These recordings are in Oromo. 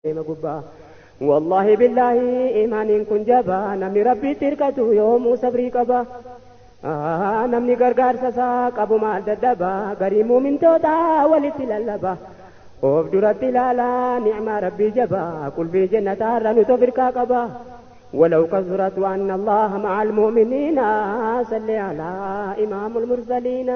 Gubbaa wallaahi billaahi imaaniin kun jabaa, namni rabbiitti hirkatu yoomuu sabrii qaba. Namni gargaarsa isaa qabu maal dadhabaa? Garii muumintoota walitti lallaba. Of duratti ilaalaa ni'maa rabbii jabaa, qulbii jannataarra nuti of hirkaa qaba. ولو كثرت وأن الله مع المؤمنين. صل على إمام المرسلين.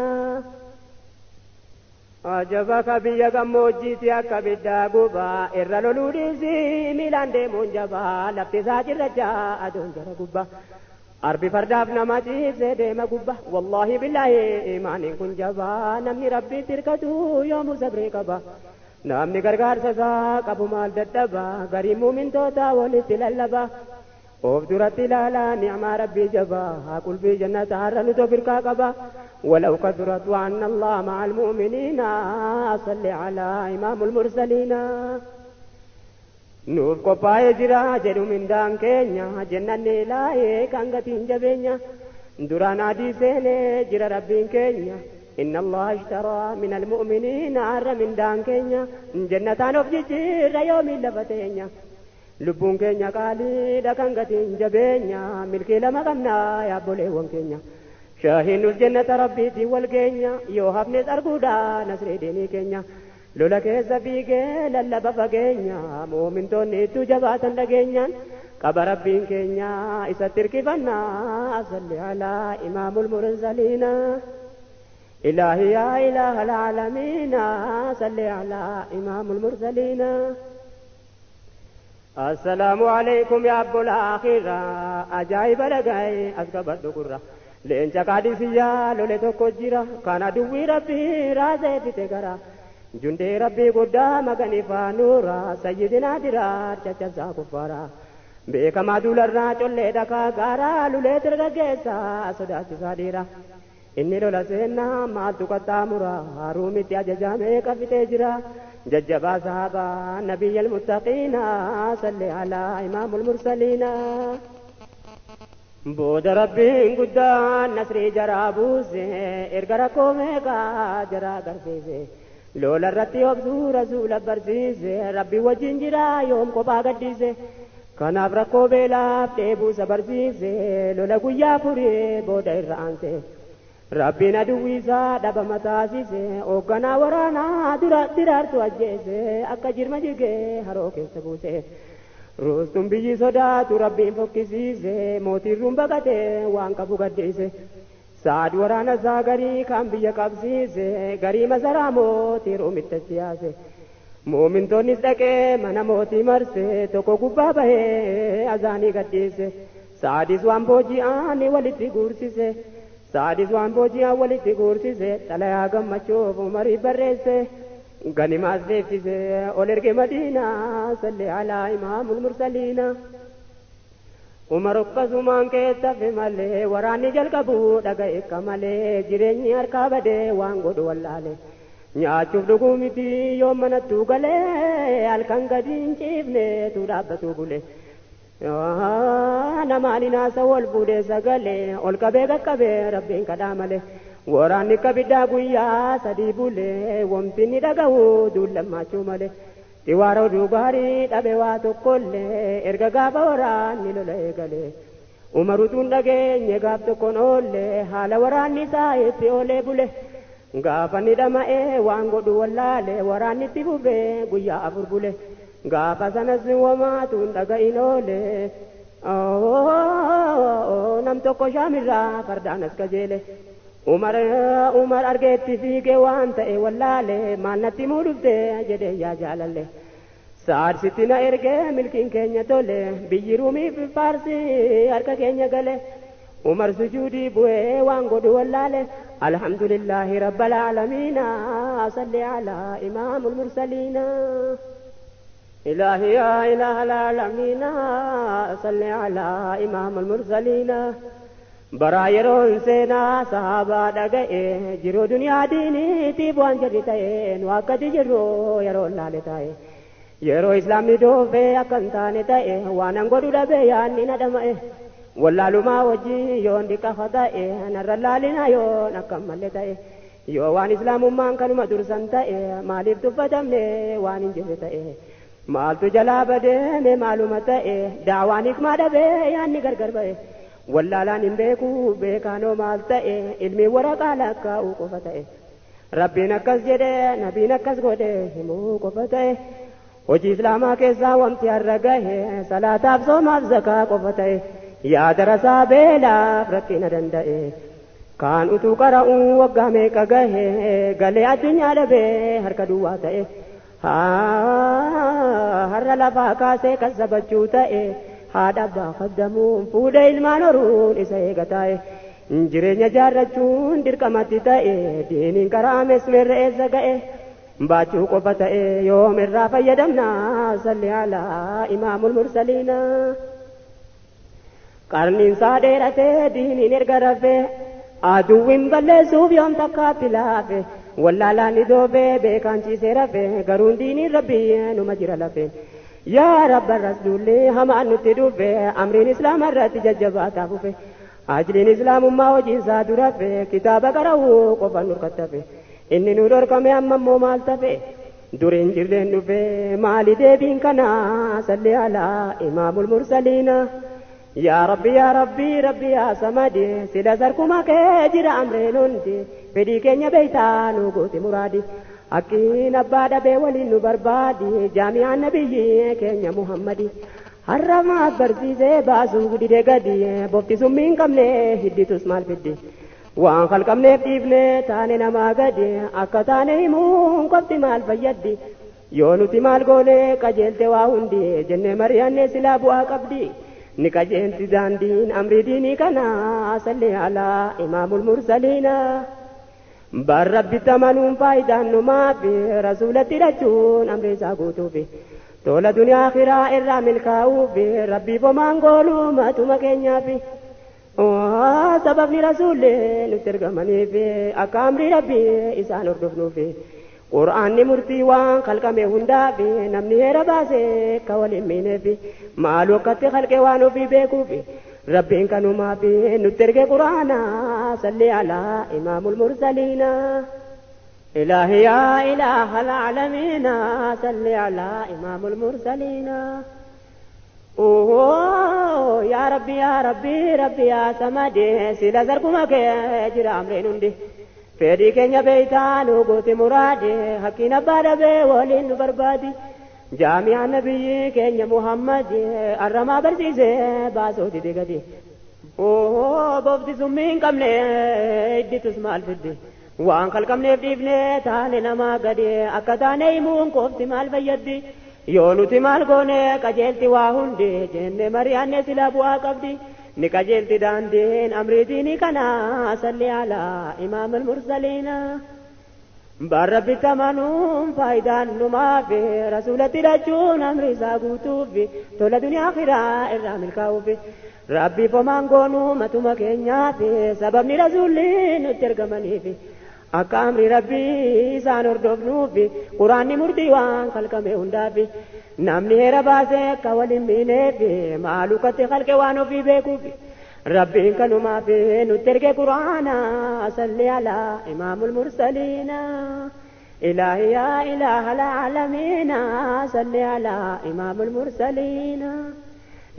Ajabaka biyya gammoojjiitti akka biddaa gubaa irra loluu dhiisii miilaan deemuun jabaa, lafti isaa cirracha, aduun jara gubbaa, arbi fardaaf nama ciibsee deema gubbaa. Wallaahi billaahi imaaniin kun jabaa, namni rabbiitti hirkatu yoomuu sabree qaba. Namni gargaarsa isaa qabu maal dadhabaa? Garii muumintoota walitti lallaba. Of duratti ilaalaa ni'maa rabbii jabaa, qulbii jannata har'a nuti of hirkaa qaba. ولو كثرت وأن الله مع المؤمنين. صل على إمام المرسلين. Nuuf qophaa'ee jira jedhu mindaan keenya, jennanni ilaahee kan gatiin jabeenya duraan adii seenee jira rabbiin keenya. إن الله اشترى من المؤمنين. Har'a mindaan keenya jannataan of jijjiirra yoomiin lafa teenya. Lubbuun keenya qaaliidha kan gatiin jabeenya, milkii lama qabna yaabboleewwan keenya. Shaahinus jannata rabbiitiin wal keenya, yoo hafnes arguudha nasree diinii keenya. Lola keessa fiigee lallaba fageenya, muumintoonni ittuu jabaatan dhageenyaan qaba rabbiin keenya isatti hirkifannaa. Salli alaa imaamul mursaliina. إلهي يا إله العالمين، صل على إمام المرسلين. السلام عليكم يا أبو الآخرة. أجايب لقاي أسكبت قرة. Leenca qaadisiyyaa lole tokko jira, kan aduwwii rabbii raasee fite gara. Jundee rabbii guddaa maganiifaa nuura, sayyidinaa diraar caccabsaa kuffaara. Beekamaa duularraa collee dhakaa gaaraa, lulee dargaggeessaa sodaachisaa dhiira. Inni lola seennaa maaltu qaxxaamura? Ruumitti ajajamee qafitee jira. Jajjabaa sahabaa nabiyyal muttaqiina, salli alaa imaamul mursaliina. Booda rabbiin guddaan nasrii jaraa buuse, erga rakkoo meeqaa jaraa agarsiise. Lola irratti obsuu rasuula barsiise, rabbi wajjin jira yoom kophaa gadhiise. Kanaaf rakkoo beelaaf dheebuusa barsiise, lola guyyaa furii booda irra aanse. Rabbiin aduwwiisaa dhabama taasise, hoogganaa waraanaa dura diraartu ajjeese, akka jirma jigee haroo keessa buuse. Ruustuun biyyi sodaatu rabbiin fokkisiise, mootiin ruun baqatee waan qabu gadhiise. Saad waraana isaa garii kan biyya qabsiise, garii masaraa mootii ruumitti achi yaase. Muumintoonnis dhaqee mana mootii marse, tokko gubbaa bahee azaanii gadhiise. Saadis waan booji'aan walitti guursise. Saadis waan booji'aan walitti guursise, xalayaa gammachuuf umarii barreesse. Ganimaas deebise ol erge Madiinaa, salli alaa imaamul mursaliina. Umar akkasumaan keessa fi malee waraanni jalqabu dhaga'e akka malee, jireenyi harkaa badee waan godhu wallaale. Nyaachuuf dhuguu miti yoo manattuu galee, halkan gadi hin ciifne tu dhaabbatu bule. Namaan hinaasa wal fuudhee sagalee ol qabee qaqqabee rabbiin kadhaa malee. Waraanni kabiddaa guyyaa 3 bulee, wamti ni dhaga'u duulammaachuu malee. Xiwaara oduu gaarii dhabe waa tokkollee, erga gaafa waraanni lola eegalee. Umarutuun dhageenye gaaf tokkoon oollee, haala waraanni isaa itti oolee bule. Gaafa ni dhama'ee waan godhu wallaale, waraanni itti fufee guyyaa 4 bule. Gaafa sanas wamaatuun dhaga'in oolee. Nam tokko shaamirraa fardaan as qajeele. Umar Umar argeetti fiigee waan ta'e wallaale, maal natti muu dhufte jedhee yaa jaalalle. Saad sitti na ergee, milkiin keenya tole, biyyi ruumiif faarsi harka keenya gale. Umar sujuudii bu'ee waan godhu wallaale. Alhamdulillahi rabbal aalamiina, salli alaa imaamul mursaliina. إلهي يا إله العالمين، صل على إمام المرسلين. Bara yeroon seenaa sahaabaa dhaga'e, jiruu duniyaa diiniitiif waan jarri ta'e, nu akkati jirru yeroo laale ta'e. Yeroo islaamni doofee akka hin taane ta'e, waan an godhu dhabe yaanni na dhama'e. Wallaalumaa wajjin yoon dhiqafa ta'e, narra laalina yoon akka malle ta'e. Yoo waan islaamummaan kanuma dursan ta'e, maaliif tuffatamne waan hin jirre ta'e? Maaltu jalaa badeeme maaluma ta'e daawaan hikmaa dhabee yaanni gargar ba'e. Wallaalaan hin beeku beekaanoo maal ta'e ilmi waraqaa lakkaa'u qofa ta'e. Rabbiin akkas jedhe nabiin akkas godhe himuu qofa ta'e. Hojii islaamaa keessaa wanti har'a gahe salaataaf soomaaf zakaa qofa ta'e. Yaa darasaa beelaaf rakkina danda'e. Kaan utuu qara'uu waggaa meeqa gahe galee addunyaa dhabee harka duwwaa ta'e. Har'a lafaa kaasee kan sabachuu ta'e haadha abbaa khaddamuun fuudha ilmaan horuun isa eega taa'e. Jireenya jaarrachuun dirqamatti ta'e diiniin qara'ames meerra eessa ga'e. Baachuu qofa ta'e yoom irraa fayyadamna salli alaa imaamul mursaliina. Qarniin isaa dheeratee diiniin erga rafee aduwwiin balleessuuf yoom takkaatti laafe. Wallaalaan ni doofee beekaan ciisee rafe garuun diiniin rabbii numa jira lafe. Yaa rabba rasuulli hamaan nutti dhufe amriin islaama irratti jajjabaataa fufe. Ajliin islaamummaa hojii isaa durafe kitaaba qara'uu qofaan nurkattafe. Inni nu dhorkame amma immoo maal tafe? Duriin jirreen dhufe maali deebiin kana salli alaa imaamul mursaliina. Yaa Rabbi yaa Rabbi Rabbi yaa Samadi sila sarkuma kee jira amreen hundi fedhii keenya beeytaa nu gooti muraadi. Hakkiin abbaa dhabee waliin nu barbaadi jaamiyaan nabiyyi keenya Muhammadi. Har'a maaf barsiisee baasuu dide gadi bofti summii hin qabne hidditus maal fiddi. Waan kalqabneef dhiifne taane namaa gadi akka taane himuun qofti maal fayyaddi. Yoo nuti maal goone qajeelte waa hundi jennee mari'annee silaa bu'aa qabdi. Ni qajeelti daandiin amrii diinii kana salli alaa imaamul mursaliina. Bar rabbitti amanuun faayidaan numaafi rasuulatti hidhachuun amrii isaa guutuufi. Tola duniyaa akhiraa irraa milkaa'uufi rabbiif homaan gooluu matuma keenyaafi. Sababni rasuulli nutti ergamaniifi akka amrii rabbii isaan hordofnuufi. Qur'aanni murtii waan kalqame hundaafi namni heera baasee akka waliin miineefi maaluu akkatti kalqe waan ofii beekuufi rabbiin kanumaafi nutti erge qur'aana salli alaa imaamul mursaliina. Ilaahi yaa ilaaha alaalamiina salli alaa imaamul mursaliina. Yaa Rabbi yaa Rabbi Rabbi yaa Samadi sila sarkuma kee jira amreen hundi. Fedhii keenya beeytaa nu gooti muraadi hakkiin abbaa dhabee waliin nu barbaadi. Jaamiyaan nabiyyi keenya Muhammadi arramaa barsiisee baasoo dide gadi. Bofti summii hin qabne hidditus maal fiddi? Waan kalqabneef dhiifne taane namaa gadi akka taane himuun qofti maal fayyaddi? Yoo nuti maal goone qajeelti waa hundi jennee mari'annee silaa bu'aa qabdi. Ni qajeelti daandiin amrii diinii kana salli alaa imaamul mursaliina. Bar rabbitti amanuun faayidaan numaafi rasuulatti hidhachuun amri isaa guutuufi tola duniyaa akhiraa irraa milkaa'uufi. Rabbiif homaan goonuu matuma keenyaafi sababni rasuulli nutti ergamaniifi. Akka amri rabbii isaan hordofnuufi quraanni murtii waan kalqame hundaafi. Namni heera baasee akka waliin miineefi maaluu akkatti kalqe waan ofii beekuufi. Rabbiin kanumaafi nutti erge quraana salli alaa imaamul mursaliina. Ilaahi yaa ilaaha alaalamiina salli alaa imaamul mursaliina.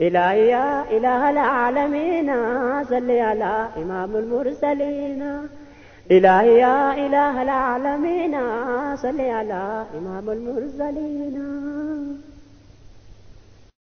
Ilaahi yaa ilaaha alaalamiina salli alaa imaamul mursaliina. إلهي يا إله العالمين صل على إمام المرسلين.